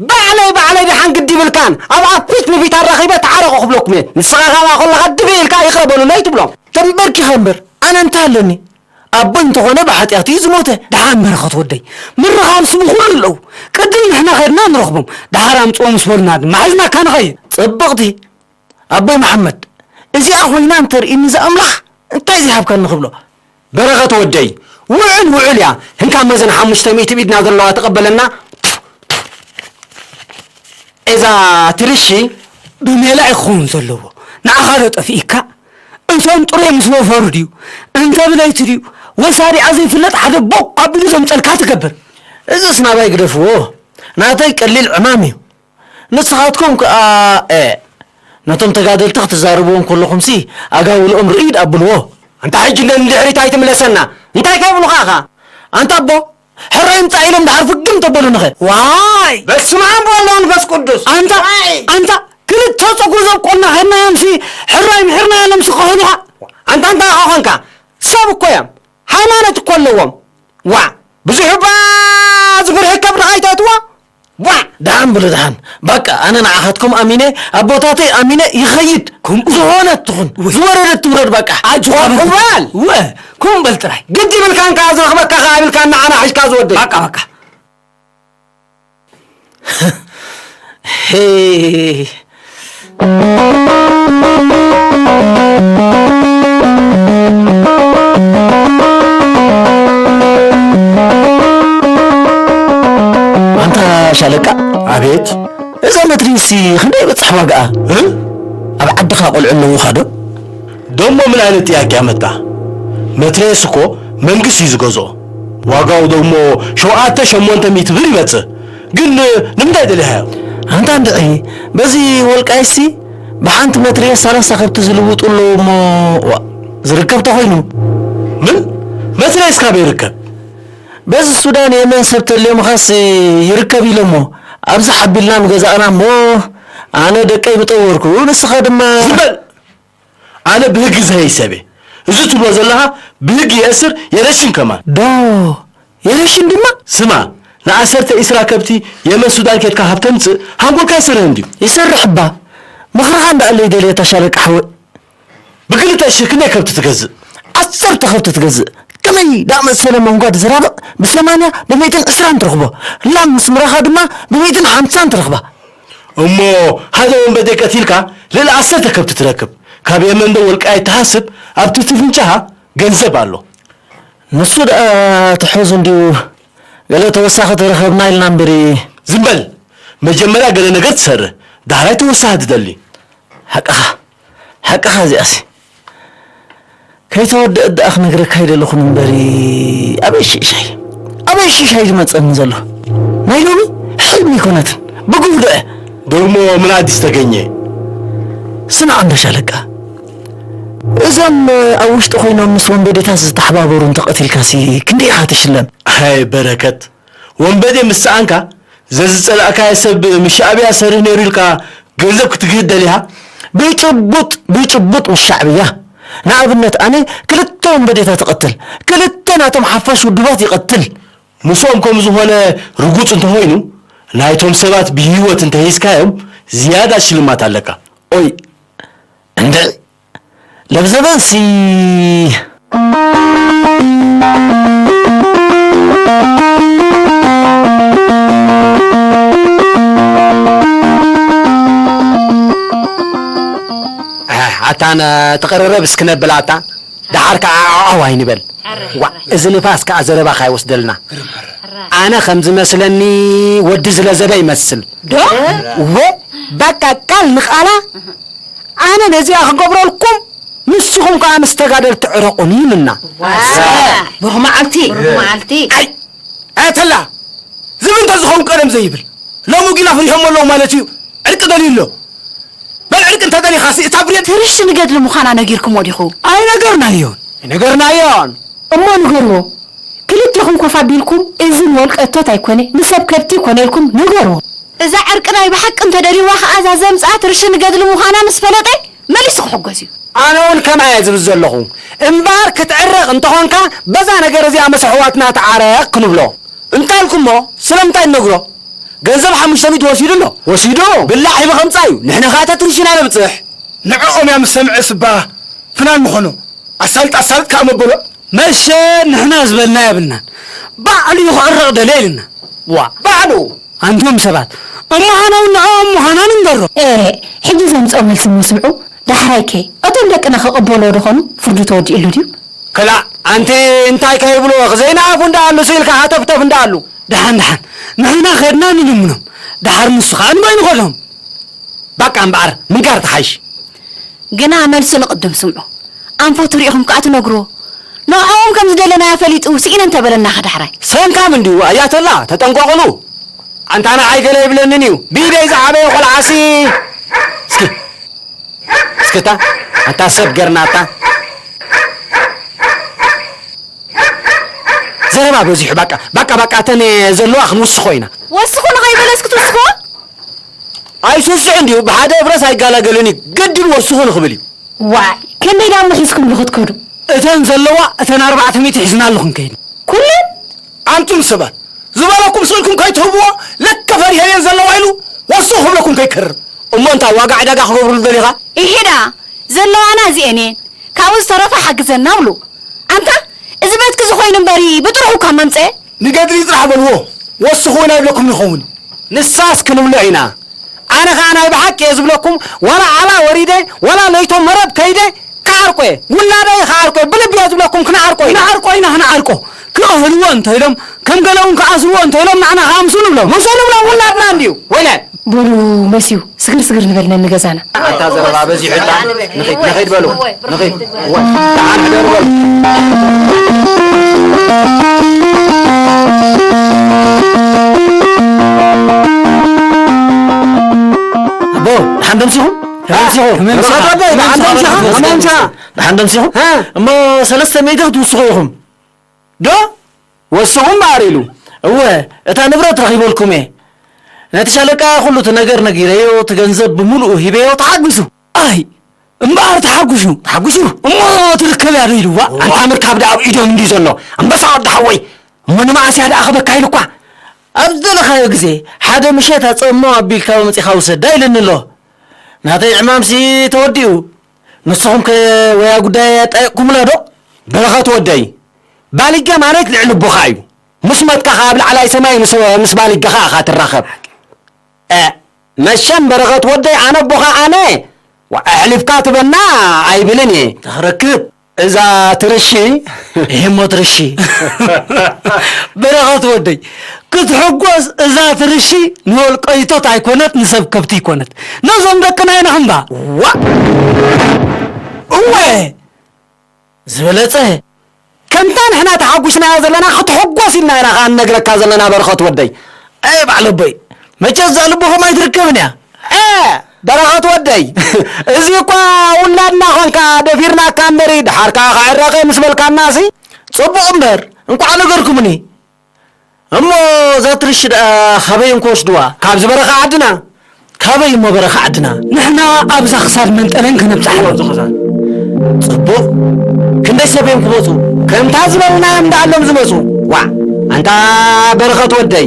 ባዕለይ፣ ባዕለይ ደሓን ግዲ ይብልካን። ኣብኣ ፊት ንፊት ኣራኺበ ተዓረቑ ክብለኩም እየ። ንስኻ ካብኣ ከለኻ ድብእ ኢልካ ይቕረ በሉለይ ትብሎም። ተንበርኪኸ እምበር፣ ኣነ እንታይ ኣለኒ? ኣቦይ እንተኾነ ብሓጢኣት እዩ ዝሞተ። ደሓን በረኸት ወደይ፣ ምርኻብ ስሙ ኩሉ ኣለዉ። ቅድም ንሕና ኸድና ንረኽቦም፣ ደሓር ኣምጽኦ ምስ በሉና ድማ ሒዝናካ ንኸይድ። ጽብቕቲ። ኣቦይ መሓመድ፣ እዚኣ ኾይና እንተርእይኒ እዛ ኣምላኽ እንታይ ዘይሃብካኒ ክብሎ። በረኸት ወደይ፣ ውዕል ውዕል እያ። ህንካ መዘን ሓሙሽተ ሚእቲ ብኢድና ዘለዋ ተቐበለና። እዛ ትርሺ ብሜላ እዩ ክኸውን ዘለዎ። ንዓኻ ዶ ጠፊእካ? እቶም ጥሩይ ምስ ወፈሩ ድዩ? እንተ ብለይቲ ድዩ? ወሳዲኣ ዘይፍለጥ ሓደ ቦቕ ኣቢሉ ዘምጸልካ ትገብር። እዝስ ናባይ ግደፍዎ። ናተይ ቀሊል ዕማም እዩ። ንስኻትኩም ከኣ፣ እ፣ ነቶም ተጋደልቲ ክትዛረብዎም ከለኹምሲ ኣጋውልኦም ርእይ ደኣ ኣብልዎ። ኣንታ ሕጂ እንደ ንድሕሪት ኣይትምለሰና። እንታይ ከይብሉኻ ኢኻ? ኣንታ ኣቦ፣ ሕራይ ምጻእ ኢሎም ድሓር ፍግም ተበሉንኸ? ዋይ! በስመ ኣብ ወወልድ ወመንፈስ ቅዱስ። ኣንታ፣ ዋይ! ኣንታ፣ ክልተ ጸጉሪ ዘብቆልና ኸድናዮምሲ፣ ሕራይ ምሒርናዮ ኢሎምሲ ክኾኑኻ? ኣንታ እንታይ ኢኻ ኾንካ? ሰብ እኮ እዮም። ሃይማኖት እኮ ኣለዎም። ዋ! ብዙሕ እባ ዝፍርህ ከብድኻ ኣይተእትዎ። ዋ! ደሓን ብሉ ደሓን። በቃ ኣነ ንዓኻትኩም ኣሚነ፣ ኣቦታተይ ኣሚነ ይኸይድ። ከምኡ ዝኾነት ትኹን፣ ወይ። ዝወረደት ትውረድ በቃ። ኣጆኻ በል። እዋል! ወ፣ ከምኡ በል ጥራይ። ግድ ይብልካን ከኣ ዝረኽበካ ከኣ ይብልካን ንዓና ሒዝካ ዝወደይ። በቃ፣ በቃ። ሄይ። ኣንታ ሻለቃ። ኣቤት። እዛ መትሪሲ ክንደይ በጽሕ ዋጋኣ? እ? ኣብ ዓድኻ ቆልዑ ኣለዉኻ ዶ? ደሞ ምን ዓይነት ጥያቄ ኣመጣ? መትረየስ እኮ መንግስት እዩ ዝገዝኦ። ዋጋው ደሞ ሸውዓተ ሸሞንተ ሚእቲ ብር ይመጽእ። ግን ንምንታይ ደሊኻዮ? ኣንታ እንድዒ፣ በዚ ወልቃይሲ ብሓንቲ መትረየስ ሰላሳ ከብቲ ዝልውጡ ኣለዉ እሞ፣ ዋ፣ ዝርከብ ተኾይኑ። ምን? መትረየስ ካበይ ይርከብ? በዚ ሱዳን የመን ሰብ ተልዮምኻስ ይርከብ ኢሎሞ። ኣብዚ ሓቢልና ምገዛእና እሞ፣ ኣነ ደቀይ ምጠወርኩ፣ ንስኻ ድማ ዝም በል! ኣነ ብህጊ ዝሀይ ሰብ እየ። እዚ ትብሎ ዘለኻ ብህጊ የእስር የረሽን ከማን። ዶ የረሽን ድማ? ስማ፣ ንዓሰርተ ዒስራ ከብቲ የመን ሱዳን ኬድካ ካብ ተምጽእ ሃንጎልካ ይሰርህ እንድዩ። ይሰርሕ እባ። ምኽርኻ እንዳኣለይ ደልየ ታሻለቃ ሓወይ። ብክልተ ሽሕ ክንደይ ከብቲ ትገዝእ? ዓሰርተ ከብቲ ትገዝእ። ከመይ ደኣ መሰለ መንጓድ ዝራብቕ ብሰማንያ ብሚእትን ዕስራን ትረኽቦ። ላም ምስ ምራኻ ድማ ብሚእትን ሓምሳን ትረኽባ። እሞ ሓደ ወንበዴ ቀቲልካ ልዕሊ ዓሰርተ ከብቲ ትረክብ። ካብ የመን ዶ ወልቃይት ትሃስብ ኣብቲ ትፍንጫኻ ገንዘብ ኣሎ። ንሱ ደኣ ትሑዝ እንድዩ ገለ ተወሳኺ ተረኸብና ኢልና እምበሪ። ዝም በል። መጀመርያ ገለ ነገር ትሰርህ፣ ዳሕራይ ተወሳኺ ትደሊ። ሓቅኻ፣ ሓቅኻ እዚኣሲ። ከይተወደአት ደኣ ክነግረካ ኣይደለኹን እምበሪ፣ ኣበይ ሽሻይ፣ ኣበይ ሽሻይ ዝመጸኒ ዘሎ? ናይ ሎሚ ሕልሚ ኣይኮነትን፣ ብጉብዶ እየ። ደሞ ምን ኣዲስ ተገኘ? ስማዕ እንዶ ሻለቃ፣ እዞም ኣብ ውሽጢ ኮይኖም ምስ ወንበዴታት ዝተሓባበሩ እንተቐቲልካሲ ክንደይ ኢኻ ትሽለም? ኣይ በረከት፣ ወንበዴ ምስ ሰኣንካ፣ ዘዝጸላእካዮ ሰብ ምስ ሻዕብያ ሰርህ ነይሩ ኢልካ ገንዘብ ክትግህድ ደሊኻ? ብጭቡጥ፣ ብጭቡጥ ምስ ሻዕብያ። ንኣብነት ኣነ ክልተ ወንበዴታት እቐትል፣ ክልተ ናቶም ሓፋሽ ውድባት ይቐትል። ምስኦም ከም ዝኾነ ርጉጽ እንተኾይኑ፣ ናይቶም ሰባት ብህይወት እንተሂዝካዮም ዝያዳ ሽልማት ኣለካ። ኦይ፣ እንድዒ ለብዘበንሲ። ኣታ ትቕርርብ እስኪ ነብል ኣታ። ደሓር ከኣ ዓው ኣይንበል። ዋ፣ እዚ ንፋስ ከኣ ዘረባኻ ይወስደልና። ኣነ ከም ዝመስለኒ ወዲ ዝለዘበ ይመስል። ዶ? ወ፣ በቃ ቃል ንቓላ ኣነ ነዚኣ ክገብረልኩም፣ ንስኹም ከኣ ምስ ተጋደልቲ ዕረቑኒ ኢሉና። ዋሰ፣ ብሩኽ መዓልቲ። ብሩኽ መዓልቲ። ኣይ፣ ኣያተላ፣ ዝብል እንተዝኸውን ቀደም ዘይብል። ሎሚ ግን ኣፍሪሆሞ ኣለዉ ማለት እዩ። ዕርቂ ደልዩ ኣሎ። በል ዕርቂ እንተደሊኻሲ እታ ብሬን ትርሽ ንገድሊ ምዃና ነጊርኩሞ ዲኹ? ኣይነገርናዮን። ኣይነገርናዮን። እሞ ንገርዎ። ክልቴኹም ኮፍ ኣቢልኩም፣ እዚ ንወልቀ እቶት ኣይኮነ፣ ንሰብ ከብቲ ይኮነ ኢልኩም ንገርዎ። እዛ ዕርቂ ናይ ብሓቂ እንተደልይዋ ኸኣ እዛ ዘምጽኣ ትርሽ ንገድሊ ምዃና ምስ ፈለጠ መሊሱ ክሕጎስ እዩ። ኣነ እውን ከምኣ እየ ዝብል ዘለኹ። እምበኣር ክትዕረቕ እንተኾንካ በዛ ነገር እዚኣ ምስ ኣሕዋትና ተዓረቕ ክንብሎ። እንታልኩሞ ስለምንታይ ንነግሮ? ገንዘብ ሓሙሽተ ሚእቲ ወሲዱ ኣሎ። ወሲዱ? ብላዕ ሂቡ ከምጻ እዩ። ንሕና ኸኣ ተትርሽና ነብጽሕ። ንዕኦም እያ ምስ ሰምዐ ስባ ፍናን ምኾኖ። ኣሳልጥ ኣሳልጥ ከኣ መበሎ። መሸ ንሕና ዝበልና የብልናን። ባዕሉ እዩ ክዕረቕ ደልየ ኢልና። ዋ። ባዕሉ። ኣንቱም ሰባት፣ እሞ ሓና እውን ንዕኦም ምዃና ንንገሮ። ኤ፣ ሕጂ ዘምጽኦ መልሲ እሞ ስምዑ። ዳሕራይከ እቶም ደቅና ክቕበልዎ ዶ ኾኑ? ፍርዱ ተወዲእሉ ድዩ? ክላእ፣ ኣንቲ እንታይ ከይብልዎ፣ ዘይነኣፉ እንዳኣሉ ስኢልካ ሃተፍተፍ እንዳኣሉ። ደሓን ደሓን፣ ንሕና ኸድና ንልምኖም። ደሓር ንሱ ኸኣ ንበይኑ ኸድሆም። በቃ እምበኣር፣ ምንጋር ትሓይሽ። ግና መልሱ ንቕድም ስምዑ። ኣንፈቱ ርኢኹም ከኣ ትነግርዎ። ንዕኦም ከም ዝደለናዮ ፈሊጡ ስኢነ እንተበለና ከ ዳሕራይ? ሰንካም እንድዩ ኣያተላ፣ ተጠንቀቕሉ። ኣንታ ንዓይ ገለ ይብለንን እዩ። ብኢደይ ዝዓበየ ቆልዓሲ። እስኪ፣ እስኪ እታ፣ ኣንታ ሰብ ገርናታ። ዘረባ በዚሑ፣ ባቃ፣ ባቃ፣ ባቃ፣ እተን ዘለዋ ክንውስኾ ኢና። ወስኹ ንኸይበለስ ክትውስኽዎ? ኣይስስዕ እንድዩ፣ ብሓደ እብረስ ኣይጋላገልን እዩ። ግድን ወስኹ ንኽብል እዩ። ዋይ፣ ከመይ ደኣ ምሒዝኩምሉ ክትከዱ? እተን ዘለዋ፣ እተን ኣርባዕተ ሚእቲ ሒዝናሉ ክንከይድ። ኩለን? ኣንቱም ሰባት፣ ዝበለኩም ስቕ ኢልኩም ከይትህብዎ፣ ለከ ፈሪሀየን ዘለዋ ኢሉ ወስኹ ክብለኩም ከይከርር። እሞ እንታይ ዋጋ ዕዳጋ ክገብሩሉ ደሊኻ? ኢሄዳ፣ ዘለዋና እዚኤን እየን። ካብኡ ዝተረፈ ሓግዘና ብሉ። ኣንታ፣ እዚ ቤትኪ እዚ ኮይኑ እምበሪ፣ ብጥርሑ ካብ መምጸኤ? ንገድሊ ጥራሕ በልዎ፣ ወስኹ ኢና ይብለኩም ንኸውን። ንሳስ ክንብሎ ኢና። ኣነ ኸኣ ናይ ብሓቂ እየ ዝብለኩም፣ ዋላ ዓላ ወሪደ፣ ዋላ ለይቶ መረብ ከይደ፣ ክዓርቆ እየ። ውላደይ ክዓርቆ እየ። ብልቢ እየ ዝብለኩም፣ ክንዓርቆ ኢና። ክንዓርቆ ኢና፣ ክንዓርቆ። ክቕህልዎ እንተ ኢሎም፣ ከም ገለ እውን ክኣስርዎ እንተ ኢሎም፣ ንዓና ክኣምሱ ንብሎም። ምሱ ንብሎም፣ ውላድና እንድዩ። ወይለ። በሉ፣ መስዩ፣ ስግር ስግር ንበል ነንገዛና። ኣታ ዘረባ በዚሑ እታ። ንኺድ፣ ንኺድ በሉ። ንኺድ። ወ-፣ ደሓን ሕደሩ በሉ። ኣቦ፣ ደሓን ደምሲኹም? ደሓን ደምሲኹም? ከመይ ምሳኻ? ከመይ ምሳኻ? ከመይ ምሳኻ? ከመይ ምሳኻ? ደሓን ደምሲኹም? ሃ? እሞ ሰለስተ ሚእቲ ክትውስኹ ኢኹም። ዶ? ወስኹ እምበኣር ኢሉ። እወ፣ እታ ንብረት ረኺበልኩም እየ። ነቲ ሻለቃ ኩሉ እቲ ነገር ነጊረዮ፣ እቲ ገንዘብ ብምሉኡ ሂበዮ፣ ተሓጒሱ። ኣይ፣ እምበኣር ተሓጒሱ። ተሓጒሱ? እሞ ትርከብ እያ ዶ ኢልዋ? ዋ። ኣንታ ምርካብ ደኣ ኣብ ኢዶም እንድዩ ዘሎ። ኣንበሳ ወዲ ሓወይ። እሞ ንመዓስ እያ ደኣ ክበካ ኢሉኳ? ኣብ ዝደለኻዮ ግዜ፣ ሓደ ምሸት ኣጸሞ ኣቢልካ መጺኻ ውሰዳ ኢለኒ ኣሎ። ናተይ ዕማምሲ ተወዲኡ። ንስኹም ከ ወያ ጉዳይ ኣጣየቕኩምላ ዶ? በረኸት ወደይ፣ ባልገ ማለት ልዕሊ ኣቦኻ እዩ። ምስ መትካ ኸኣ ኣብ ላዕላይ ሰማይ ምስ፣ ምስ ባልገኻ ኢኻ ትራኸብ። እ፣ መሸም በረኸት ወደይ፣ ኣነ ኣቦኻ ኣነ፣ ዋ፣ ኣሕሊፍካ ትበና ኣይብልን እየ። ተኽረክብ። እዛ ትርሺ። ይሄ እሞ ትርሺ። በረኸት ወደይ፣ ክትሕጎስ እዛ ትርሺ ንወልቀይቶት ኣይኮነት፣ ንሰብ ከብቲ ኣይኮነት። ነዞም ደቅና ኢና ክንባ። ዋ! እወ! ዝበለጸ። ከምታ ንሕና ተሓጒስናዮ ዘለና ክትሕጎስ ኢልና ኢና ኸኣ ንነግረካ ዘለና በረኸት ወደይ። ኣየ በዓል ኣቦይ፣ መቸስ እዛ ልቡ ኸማይ ትርከብን እያ። እ፣ በረኸት ወደይ፣ እዚ እኳ ውላድና ኾንካ ደፊርናካ እምበሪ፣ ደሓር ከኣ ክዕረቕ እየ ምስ በልካናሲ። ጽቡቕ እምበር፣ እንቋዕ ነገርኩምኒ። እሞ እዛ ትርሺ ደኣ ካበይ እዮም ክወስድዋ? ካብዚ በረኻ ዓድና። ካበይ እሞ በረኻ ዓድና? ንሕና ኣብዛ ክሳድ መንጠለን ከነብጽሓ። እዎ፣ ኣብዚ ክሳድ። ጽቡቕ። ክንደይ ሰብ እዮም ክመጹ? ከምታ ዝበልናዮም ደኣ ኣሎም ዝመጹ። ዋዕ፣ ኣንታ በረኸት ወደይ፣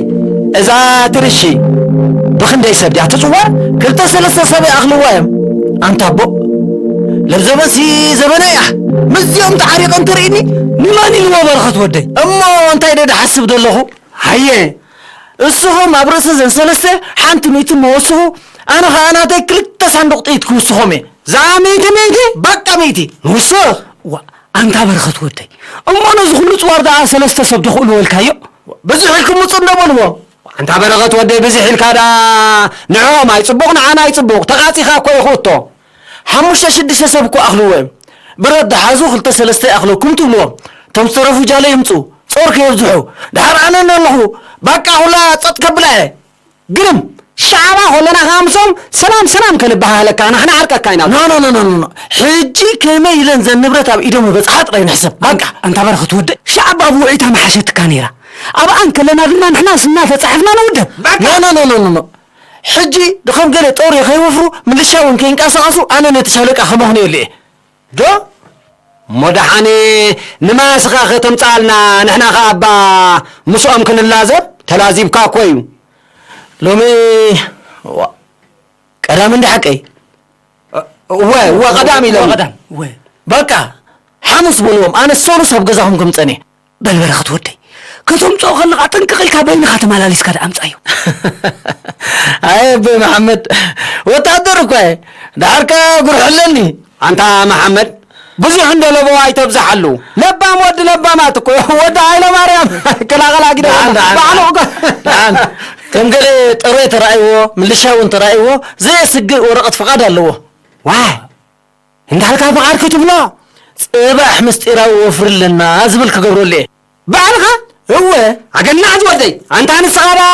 እዛ ትርሺ ብኽንደይ ሰብ ድያ ትጽወር? ክልተ ሰለስተ ሰብ ይኣኽልዋ እዮም። ኣንታ ኣቦ፣ ለብዘበንሲ ዘበነ እያ። ምስዚኦም ተዓሪቐ እንትርእኒ፣ ንመን ኢልዎ በረኸት ወደይ? እሞ እንታይ ዶ ድሓስብ ደለኹ? ሃየ፣ እስኹም ኣብ ርእሲ ዘን ሰለስተ ሓንቲ ሚእቲ እሞ ወስኹ፣ ኣነ ኸኣ ናተይ ክልተ ሳንዱቕ ጥይት ክውስኾም እየ። እዛ ሚእቲ ሚእቲ? በቃ ሚእቲ። ንውስኽ። ዋ፣ ኣንታ በረኸት ወደይ፣ እሞ ነዚ ኩሉ ጽዋር ደኣ ሰለስተ ሰብ ዶ ክእልዎ ኢልካዮ? ብዙሕ ኢልኩም ምጹ እንዶ በልዎ። ኣንታ በረኸት ወደይ፣ ብዙሕ ኢልካ ደኣ ንዕኦም ኣይጽቡቕ፣ ንዓና ኣይጽቡቕ። ተቓጺኻ እኮ እዩ ክእቶ። ሓሙሽተ ሽዱሽተ ሰብ እኮ ኣኽልዎ እዮም። ብረት ደሓዙ ክልተ ሰለስተ ይኣኽለኩም ትብልዎም። እቶም ዝተረፉ ጃለ ይምጹ። ጾር ከየብዝሑ። ደሓር ኣነ ኣለኹ። ባቃ ኩላ ጸጥ ከብላ እየ። ግርም፣ ሻዕባ ኮለና ከኣ ምሶም ሰላም ሰላም ከንበሃሃለካ ንሕና ዓርቀካ ኢና። ኖ፣ ኖ፣ ኖ፣ ኖ፣ ኖ፣ ኖ። ሕጂ ከመይ ኢለን ዘን ንብረት ኣብ ኢዶም በጽሓ ጥራይ ንሕሰብ። ባቃ። ኣንታ በረኸት ወደይ፣ ሻዕባ ብውዕይታ ምሓሸትካ ነይራ። ኣብኣ እንከለና ድማ ንሕና ስምና ተጻሒፍና ንውደብ። ባቃ። ኖ፣ ኖ፣ ኖ፣ ኖ፣ ኖ፣ ኖ። ሕጂ ድኸም ገለ ጦር ከይወፍሩ፣ ምልሻ እውን ከይንቀሳቐሱ ኣነ ነቲ ሻለቃ ከመኽንየሉ እየ። ዶ? እሞ ደሓን ንማስኻ ከተምጽኣልና፣ ንሕና ኸኣ እባ ምስኦም ክንላዘብ፣ ተላዚብካ እኮ እዩ። ሎሚ፣ ዋ፣ ቀዳም እንዲ ሓቀይ? እወ፣ እወ፣ ቀዳም ኢሎም። እወ፣ ቀዳም፣ እወ። በቃ፣ ሓሙስ በልዎም፣ ኣነ ሰሉስ ኣብ ገዛኹም ክምጸን እየ። በል በረኸት ወደይ፣ ከተምጽኦ ከለኻ ጥንቅቕ ኢልካ በይንኻ ተመላሊስካ ደኣ ኣምጻዮ። ኣየ ኣቦይ መሓመድ፣ ወታደር እኳ እየ፣ ደሓር ከኣ ጉርሕ ኣለኒ። ኣንታ መሓመድ፣ ብዙሕ እንዶ ለበዋ ኣይተብዝሓሉ። ለባም ወዲ ለባማት እኮ፣ ወዲ ሃይለማርያም፣ ክላቐላ ግደ ደሓን፣ ደሓን፣ ባዕሉ እኮ። ደሓን። ከም ገለ ጦር ተራእይዎ፣ ምልሻ እውን ተራእይዎ፣ ዘየስግእ ወረቐት ፍቓድ ኣለዎ። ዋይ፣ እንዳልካ ፍቓድ ክትብሎ፣ ጽባሕ ምስጢራዊ ወፍሪ ኣለና ዝብል ክገብረሉ እየ። ባዕልኻ? እወ፣ ኣገናዕ ዝወደይ፣ ኣንታ ንስኻ ደኣ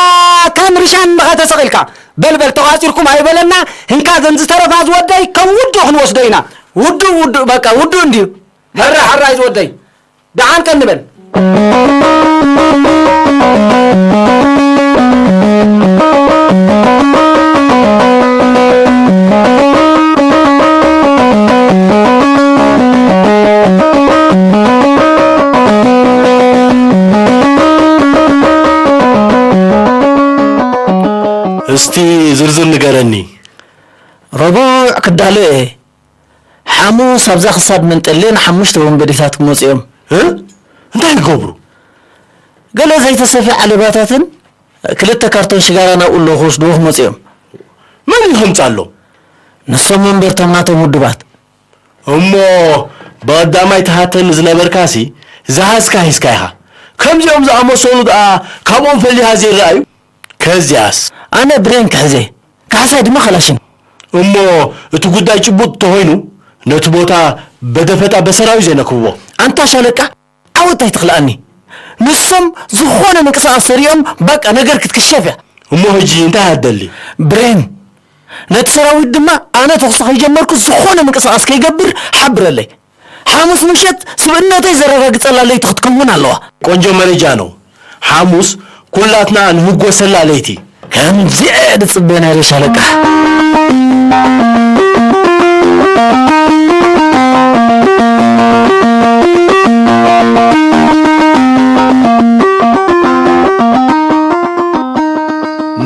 ከም ርሻን ኢኻ ተሰቒልካ። በል በል ተቋጺርኩም ኣይበለና፣ ህንካ ዘን ዝተረፋ ዝወደይ ከም ውዱእ ክንወስዶ ኢና። ውዱእ ውዱእ በቃ ውዱእ እንድዩ። ሕራይ ሕራይ ዝወደይ፣ ደሓን ቀኒ በል። እስቲ ዝርዝር ንገረኒ። ረቡዕ ክዳሎ እየ። ሓሙስ ኣብዛ ክሳድ መንጠሌ ንሓሙሽተ ወንበዴታት ክመጹ እዮም። እ? እንታይ ክገብሩ? ገለ ዘይተሰፍየ ዓለባታትን ክልተ ካርቶን ሽጋራ ናብኡ ኣለዉ ክወስድዎ ክመጹ እዮም። መን እዩ ከምጻሎም? ንሶም መንበርቶም ናቶም ውድባት። እሞ ብቐዳማይ ትሃተኒ ዝነበርካሲ ዝሃዝካ ሂዝካ ኢኻ። ከምዚኦም ዝኣመሰሉ ደኣ ካብኦም ፈሊኻ ዘይረኣዩ? ከዚያስ? ኣነ ብሬን ክሕዘ፣ ካሕሳይ ድማ ከላሽን። እሞ እቲ ጉዳይ ጭቡጥ ተኾይኑ ነቲ ቦታ በደፈጣ በሰራዊ ዘነክብዎ። ኣንታ ሻለቃ፣ ዓወት ኣይትኽልኣኒ። ንሶም ዝኾነ ምንቅስቓስ ተሪኦም በቃ ነገር ክትክሸፍ እያ። እሞ ሕጂ እንታይ ኣደሊ? ብሬን፣ ነቲ ሰራዊት ድማ ኣነ ተኹሲ ከይጀመርኩ ዝኾነ ምንቅስቓስ ከይገብር ሓብረለይ። ሓሙስ ምሸት ስብእነተይ ዘረጋግጸላ ለይቲ ክትከውን ኣለዋ። ቆንጆ መረጃ ነው። ሓሙስ ኩላትና ንህጎሰላ ለይቲ። ከምዚኣ እየ ዝጽበ ነይረ ሻለቃ።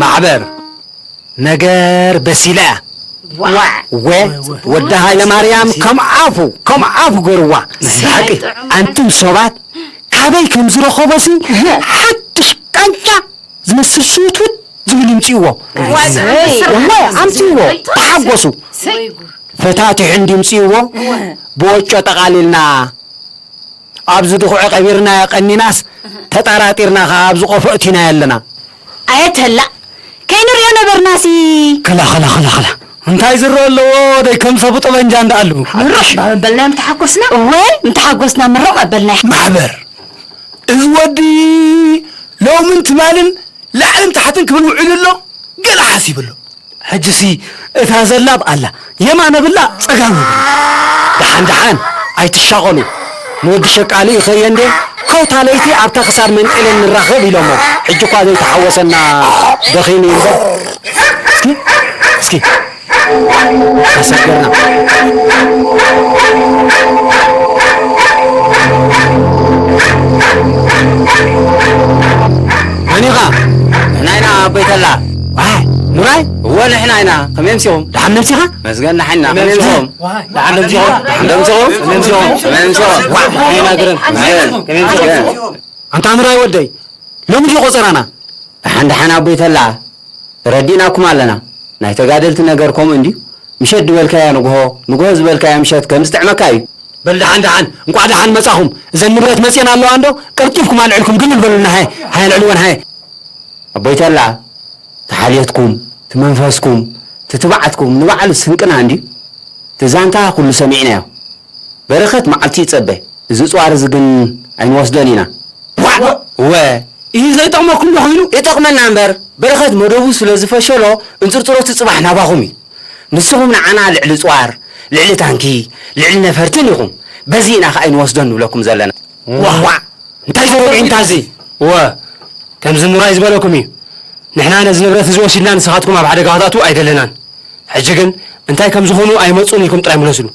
ማሕበር ነገር በሲላ እያ። ዋዕ። ወ ወ- ወዲ ሃይለ ማርያም ከም ኣፉ ከም ኣፉ ገርዋ። ብሓቂ። ኣንቱም ሰባት ካበይ ከም ዝረኸቦሲ ሓድሽ ቃንጫ ዝመስል ሽውትውት ዝብል ይምፅእዎ። ዋይ። ወ ኣምፅእዎ። ተሓጎሱ። ሰይ። ፈታቲሑ እንዲምፅእዎ ብወጮ ጠቓሊልና ኣብዚ ድኹዒ ቀቢርናዮ ቀኒናስ ተጠራጢርና ኸዓ ኣብዚ ቆፎ እቲናዮ ኣለና። ኣየተላ ከይንሪኦ ነበርናሲ። ከላ ከላ ከላ ከላ እንታይ ዝረአ ኣለዎ? ደይ ከም ሰቡ ጠበንጃ እንዳኣሉ። ምሩሕ በበልናዮም ተሓጎስና። እወ ምተሓጎስና ምሩቕ ኣበልና። ማሕበር እዚ ወዲ ሎምን ትማልን ላዕልን ታሕትን ክብል ውዒሉ ኣሎ። ገለ ሓሲቡ ኣሎ። ሕጂሲ እታ ዘላብ ኣላ የማነ ብላ ጸጋም ይብል። ደሓን ደሓን ኣይትሻቐሉ። ንወዲ ሸቃሊ ይኸየ እንዴ ኮታ ለይቲ ኣብታ ክሳድ መንጤልን ንራኸብ ኢሎሞ። ሕጂ እኳ ዘይተሓወሰና ደኺሙ እዩ እምበር። እስኪ እስኪ ተሰገርና። መን ኢኻ? ንሕና ኢና ኣቦይ ተላ። ዋይ ኑራይ? እወ ንሕና ኢና። ከመይ ኣምሲኹም? ደሓን መምሲኻ? መስገን ደሓን ኢና። ከመይ ኣምሲኹም? ደሓን ደምሲኹም? ደሓን ደምሲኹም? ከመይ ኣምሲኹም? ከመይ ኣምሲኹም? ዋይ ንሕና ግርም። መስገን። ከመይ ኣምሲኹም? ኣንታ ኑራይ ወደይ፣ ሎሚ ድዩ ቆጸራና? ደሓን ደሓን ኣቦይ ተላ፣ ተረዲእናኩም ኣለና። ናይ ተጋደልቲ ነገር ከምኡ እንድዩ። ምሸት ዝበልካያ ንግሆ፣ ንግሆ ዝበልካያ ምሸት ከም ዝጥዕመካ እዩ። በል ደሓን ደሓን፣ እንቋዕ ደሓን መጻኹም። እዘን ንብረት መጺኤን ኣለዋ እንዶ፣ ቀልጢፍኩም ኣልዕልኩም ግልል በሉልና ሃየ፣ ሃየ ኣልዕልወን ሃየ። ኣቦይ ተላ፣ እቲ ሓልዮትኩም፣ እቲ መንፈስኩም፣ እቲ ትብዓትኩም ንባዕሉ ስንቅና እንድዩ። እቲ ዛንታ ኩሉ ሰሚዕናዮ። በረኸት መዓልቲ ይጸበ። እዚ ጽዋር እዚ ግን ኣይንወስዶን ኢና። ዋእ! እወ። ኢሂ ዘይጠቕመኩም ዶ ኮይኑ? ይጠቕመና እምበር፣ በረኸት መደቡ ስለ ዝፈሸሎ፣ እንጽርጽሮቲ ጽባሕ ናባኹም እዩ። ንስኹም ንዓና ልዕሊ ጽዋር፣ ልዕሊ ታንኪ፣ ልዕሊ ነፈርትን ኢኹም። በዚ ኢና ከኣ ኣይንወስዶን ንብለኩም ዘለና። ዋእ! ዋእ! እንታይ ዘረብዒንታ እዚ? እወ፣ ከምዚ ኑራይ ዝበለኩም እዩ። ንሕና ነዚ ንብረት እዚ ወሲድና ንስኻትኩም ኣብ ሓደጋ ከተእትዉ ኣይደለናን። ሕጂ ግን እንታይ ከም ዝኾኑ ኣይመጹን ኢልኩም ጥራይ ምለስሉ።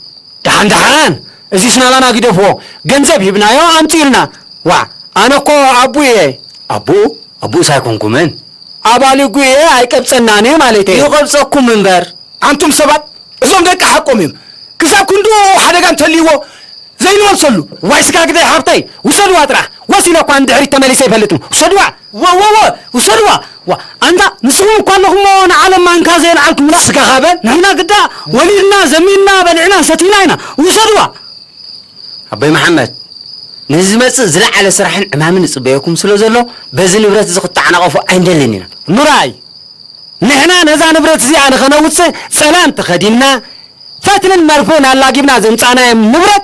ደሓን ደሓን፣ እዚስ ናባና ግደፍዎ። ገንዘብ ሂብናዮ ኣምጽኡልና። ዋእ፣ ኣነ እኮ ኣቡኡ እየ። ኣቡኡ? ኣቡኡስ ኣይኮንኩምን። ኣባል ጉየ ኣይቀብጸናን እዩ ማለተይ። ይቐብጸኩም እምበር። ኣንቱም ሰባት፣ እዞም ደቂ ሓቆም እዮም። ክሳብ ክንድኡ ሓደጋ እንተልይዎ ዘይንመልሰሉ። ዋይ ስጋ ግደይ ሓብተይ፣ ውሰድዋ ጥራሕ። ወሲነ እኳ ንድሕሪት ተመሊሰ ኣይፈልጥን። ውሰድዋ። ወ-፣ ወ-፣ ወ-፣ ውሰድዋ። ዋ፣ ኣንታ ንስኹም እኳ ኣለኹምዎ ንዓለም ማንካ ዘየልዓልኩምላ። ስጋኻ በል። ንሕና ግዳ ወሊድና፣ ዘሚንና፣ በሊዕና፣ ሰቲና ኢና። ውሰድዋ። ኣቦይ መሓመድ፣ ንዝመጽእ ዝለዓለ ስራሕን ዕማምን ይጽበየኩም ስለ ዘሎ፣ በዚ ንብረት እዚ ክትተዓናቐፉ ኣይንደልን ኢና። ኑራይ፣ ንሕና ነዛ ንብረት እዚኣ ንኸነውጽእ ጸላም ተኸዲንና፣ ፈትልን መርፍእን ኣላጊብና ዘምጻእናዮም ንብረት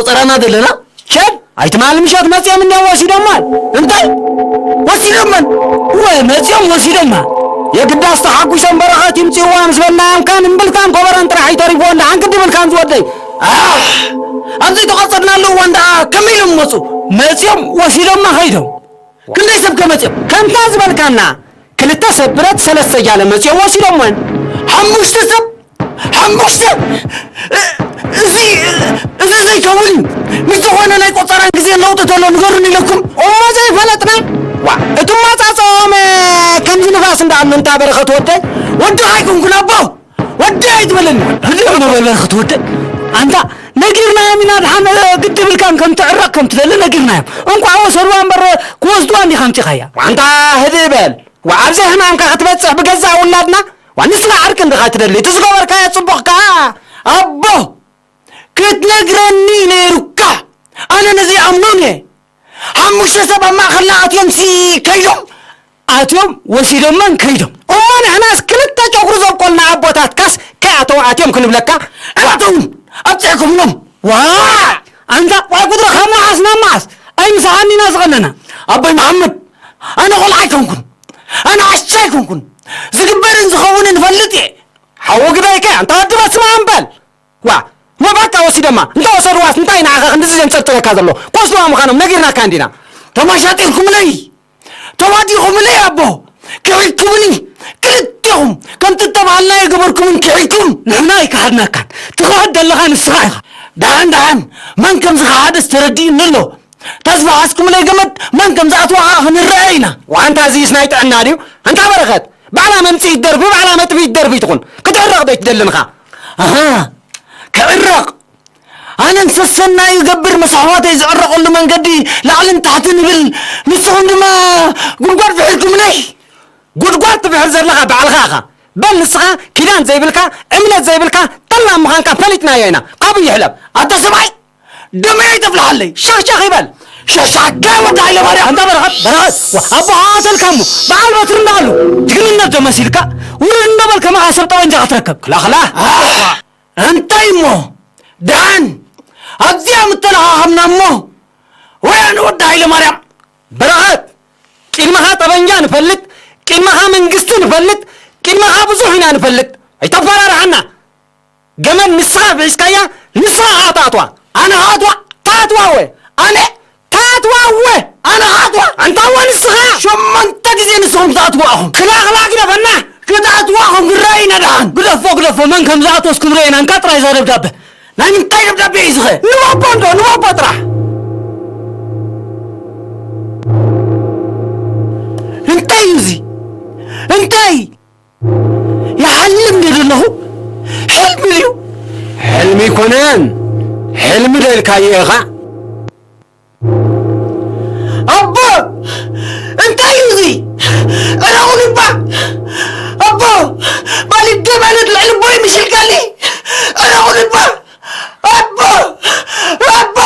ቆጸራና ዘለና። ሸድ ኣይትማል ምሸት መጽዮም እንዲያው ወሲዶማል። እንታይ? ወሲዶመን? ወይ መጽዮም ወሲዶማ። የግዳስ ተሓጉሶም በረኸት ይምጽእዋ ምስ በልናዮም ካን እምብልታን ኮበራን ጥራሕ ኣይተሪፍዎ እንዳ ሓንክዲ ብልካን ዝወደይ። ኣሕ! ኣብ ዘይተቐጸድናሉ እዋን ደኣ ከመይ ኢሎም መጹ? መጽዮም ወሲዶማ ኸይዶም። ክንደይ ሰብ ከመጽዮም? ከምታ ዝበልካና ክልተ ሰብ ብረት ሰለስተ ጃለ መጽዮም ወሲዶምወን። ሓሙሽተ ሰብ? ሓሙሽተ? እዚ፣ እዚ ዘይከውን እዩ። ምስ ዝኾነ ናይ ቆጸራን ግዜ ለውጢ ተሎ ንገሩን ኢለኩም። እሞ ዘይፈለጥና? ዋ፣ እቲ ማጻጽኦም ከምዚ ንፋስ እንዳኣኑ እንታ በረኸት ወደይ። ወዲ ኣይኮንኩን ኣቦ። ወዲ ኣይትበለኒ። ህድእ በል በረኸት ወደይ። ኣንታ ነጊርናዮም ኢና ድሓን ግዲ ብልካን ከም ትዕረቕ ከም ትደሊ ነጊርናዮም። እንቋዕ ወሰድዋ እምበር ክወስድዋ እንዲኻ ኣምጺኻያ። ኣንታ ህድእ በል። ወኣብዛ ሕማምካ ክትበጽሕ ብገዛእ ውላድና? ዋ ንስኻ ዓርቂ እንዲኻ ትደሊ? እቲ ዝገበርካዮ ጽቡቕ ከኣ ኣቦ ክትነግረኒ ነይሩካ። ኣነ ነዚ ኣምኖን እየ። ሓሙሽተ ሰብ ኣብ ማእኸልና ኣትዮም ሲ ከይዶም? ኣትዮም ወሲዶመን ከይዶም። እሞ ንሕናስ ክልተ ጨጉሪ ዘብቆልና ኣቦታትካስ ከይኣተው ኣትዮም ክንብለካ? ኣተውን ኣብፅሕኩምሎም። ዋ ኣንታ ዋ ቁድሪ ካብ መዓስ ናብ መዓስ? ኣይምሳኻኒ ኢና ዝቐነና። ኣቦይ መሓመድ ኣነ ቆልዓ ኣይኮንኩን። ኣነ ዓሻ ኣይኮንኩን። ዝግበርን ዝኸውንን እፈልጥ እየ። ሓዊ ግዳይከ ኣንታ ወዲ በስመ ኣም በል። ዋ ሞ በቃ ወሲደማ እንተ ወሰድዋስ እንታይ ንዓኻ ክንድዚ ዘንጸርጥረካ ዘሎ? ክወስድዋ ምዃኖም ነጊርናካ እንዲና። ተማሻጢርኩምለይ ተዋዲኹምለይ ኣቦ። ክሒድኩምኒ ክልቴኹም ከምቲ እተባሃልናዮ ገበርኩምን ክሒድኩም። ንሕና ኣይከሓድናካን። ትኽሕድ ዘለኻ ንስኻ ኢኻ። ደሓን ደሓን መን ከም ዝኸሓደስ ተረዲኡኒ ኣሎ። ተስፋ ሓዝኩምለይ ገመድ መን ከም ዝኣትዋ ኸዓ ክንረአ ኢና። ዋንታ እዚስ ናይ ጥዕና ድዩ? ኣንታ በረኸት ባዕላ መምጽኢት ደርፊ ባዕላ መጥፍኢት ደርፊ ትኹን። ክትዕረቕ ዶ ኣይትደልን ኢኻ? ኣሃ ክዕረቕ ኣነን ሰሰናዩ ገብር ምስ ኣሕዋተይ ዝዕረቐሉ መንገዲ ላዕልን ታሕትን ይብል። ንስኹም ድማ ጉድጓድ ፍሒርኩምለይ። ጉድጓድ ትፍሕር ዘለኻ ባዕልኻ ኢኻ። በል ንስኻ ኪዳን ዘይብልካ እምነት ዘይብልካ ጠላም ምዃንካ ፈሊጥናዮ ኢና። ካብኡ ይሕለፍ። ኣታ ሰብኣይ ደመይ ኣይተፍልሓለይ። ሻኽሻኽ ይበል። ሸሻካ ወዲ ሃይለ ማርያም። ኣንታ በረኸት በረኸት ኣቦኻ ቀተልካ እሞ በዓል በትሪ እንዳኣሉ ጅግንነት ዶ መሲልካ? ውርድ እንዳበልካ መዓ ሰብ ጠበንጃ ክትረከብ ክላኽላ። እንታይ እሞ ደሓን ኣብዚኣ ምተለኻኸምና እሞ ወያነ ወዲ ሃይለ ማርያም። በረኸት ቂድመኻ ጠበንጃ ንፈልጥ፣ ቂድመኻ መንግስቲ ንፈልጥ፣ ቂድመኻ ብዙሕ ኢና ንፈልጥ። ኣይተፈራርሓና። ገመድ ንስኻ ብሒዝካያ ንስኻ ኸዓ ትኣትዋ። ኣነ ኸኣትዋ? ታኣትዋ ወ ኣነ ታኣትዋ ወ ኣነ ኸኣትዋ? ኣንታ ወ ንስኻ? ሸሞንተ ግዜ ንስኹም ትኣትዋ ኢኹም። ክላኽላ ግደፈና። ክትኣትዋ ኢኹም ግረይ ኢና ደሓን። ግደፎ ግደፎ መን ከም ዝኣትወስ ክንሪኦ ኢና። እንካ ጥራይ እዛ ደብዳበ። ናይ ምንታይ ደብዳቤ እዩ ዝኸ? ንባቦ እንዶ ንባቦ ጥራሕ። እንታይ እዩ እዚ? እንታይ ይሓልም ዶ ዘለኹ? ሕልሚ ድዩ? ሕልሚ ኣይኮነን። ሕልሚ ዶ ኢልካዮ ኢኻ? ኣቦ እንታይ ዕረቑኒ እባ! ኣቦ! ባሊ ደም ዓይነት ልዕሊ ቦይ ምሽልካሊ! ዕረቑኒ እባ! ኣቦ! ኣቦ!